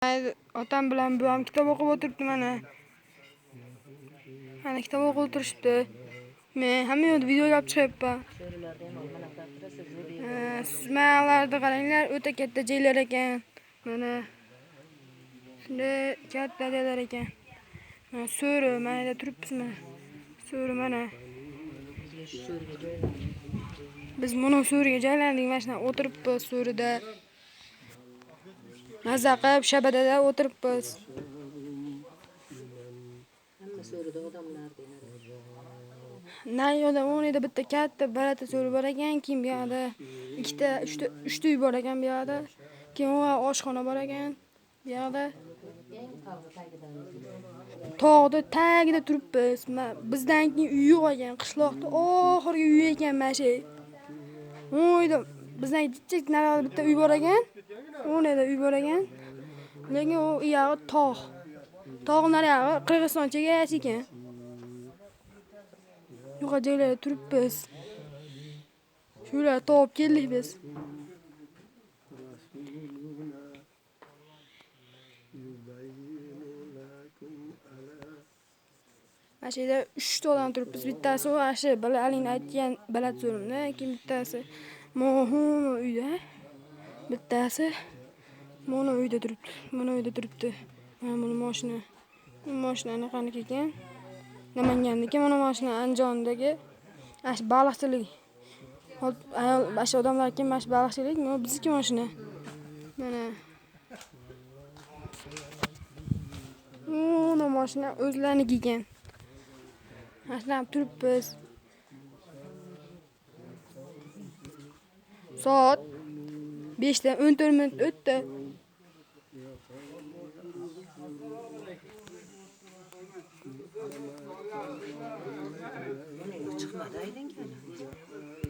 Otam bilan buvam kitob o'qib o'tiribdi mana. Mana kitob o'qib o'tirishibdi. Men hamma yoqda videoga olib chiqyapman. Suzmalarni qaranglar, o'ta katta joylar ekan. Mana shunday katta joylar ekan. Mana so'ri, mana yerda turibmiz mana. So'ri mana. Biz buni so'riga joylandik, mana shuna o'tiribmiz so'rida. Maza qilib shabadada o'tiribmiz. Hamma so'rida odamlar deydi. Naryoqda o'ng yerda bitta katta barata so'ri bor ekan, keyin bu yoqda ikkita, uchta uy bor ekan bu yoqda. Keyin u oshxona bor ekan bu yoqda. Tog'da tagida turibmiz. Bizdan keyin uy yo'q ekan, qishloqda oxirgi uy ekan mana shu. U yerda bizdan kichik naryoqda bitta uy bor ekan. O'ng yerda uy bor ekan. Lekin u yog'i tog'. Tog' nariyog'i Qirg'iziston chegarasi ekan. Yuqori joylarda turibmiz. Shular topib keldik biz. Mana shu yerda 3 ta odam turibmiz. Bittasi u ana shu haligi aytgan balat so'rimda, keyin bittasi mohun uyda, bittasi mana uyda turibdi. Mana uyda turibdi. Mana buni mashina. Bu mashina anaqaniki ekan. Namangandagi mana mashina Andijondagi ana shu baliqchilik. Ayol, mana shu odamlar ekan, mana shu baliqchilik, mana bizniki mashina. Mana. Mana mashina o'zlariniki ekan. Mana shunaqa turibmiz. Soat 5dan 14 minut o'tdi. Chiqmadi aydin keldi.